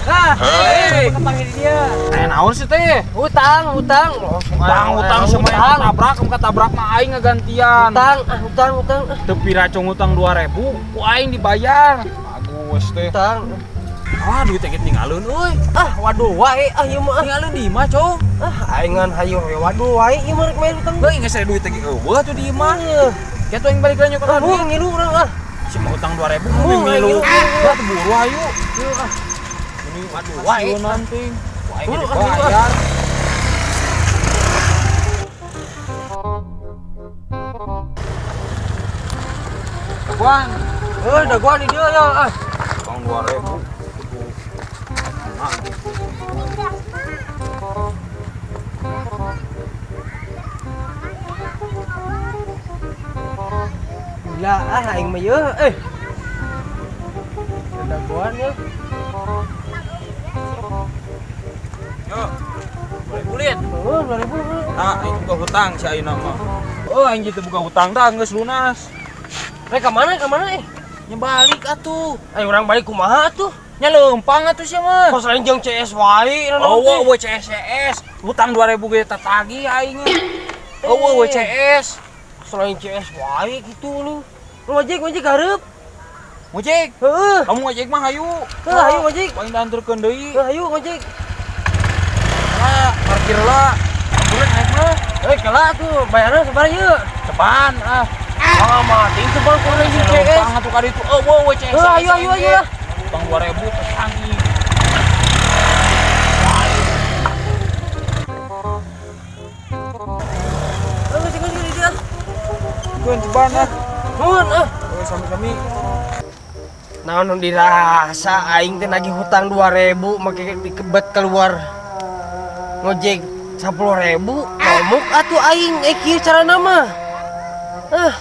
Ah, Hei. Kepanggil dia. Eh, naon sih teh? Hutang, hutang. Oh, Utang, utang semua yang hutang. Ketabrak, kamu ketabrak mah aing ngegantian. Hutang, ah, hutang, hutang, ah, Teu pira cung utang 2000, ku aing dibayar. Bagus teh. Hutang. Ah, duit teh tinggalin euy. Ah, waduh wae, ah ieu mah. Ah. Tinggalin di imah, Cong. Ah, aing ngan hayu we waduh wae ieu mah rek main hutang. Heuh, geus saya duit teh eueuh tuh di imah. Eh, Kieu aing balik lagi nyokot ah, duit. buang ngilu urang ah. Si mah utang 2000 Buang, milu. ngilu. Ah, tuh buru ayo. Yuk ah. Ini Waduh wae. nanti. Ku aing Buru, ah, dibayar. Daguan. Eh, daguan di dieu ya ah. Utang 2000. Kudu. Nah, Gila ah aing mah yeuh eh. Daguan ya. Yo. 2000 liat. Oh, 2000. Nah, aing buka hutang si ayeuna mah. Oh, aing gitu buka hutang dah geus lunas. Rek ka mana ka mana eh? Nya balik atuh. Ayo urang balik kumaha atuh? Nya leumpang atuh sia mah. Kos lain jeung CS wae. Oh, wow, CS. Hutang 2000 ge tatagih aing. Oh, wow, CS. Selain CS wae gitu lu. Lu ngojek ngojek hareup. Ngojek. Heeh. Kamu ngojek mah hayu. Heuh, hayu ngojek. Paling dianterkeun deui. Heuh, hayu ngojek. Lah, parkir lah. Ambulan naik mah. Eh, kela tuh bayarna sabaraha ieu? Cepan ah. Ah, mati cepan ku urang jeung CS. Leumpang atuh ka ditu. Oh, wow, CS. Heuh, hayu hayu hayu lah. Hutang 2000 tatagih. Heuh, ngojek ngojek di dieu. Keun ceban ah. Nuhun ah. Oh, sami-sami. Naon nu dirasa aing teh nagih hutang 2000 make dikebet keluar ngojek 10.000 ngomuk atuh aing eh kieu carana mah. Ah.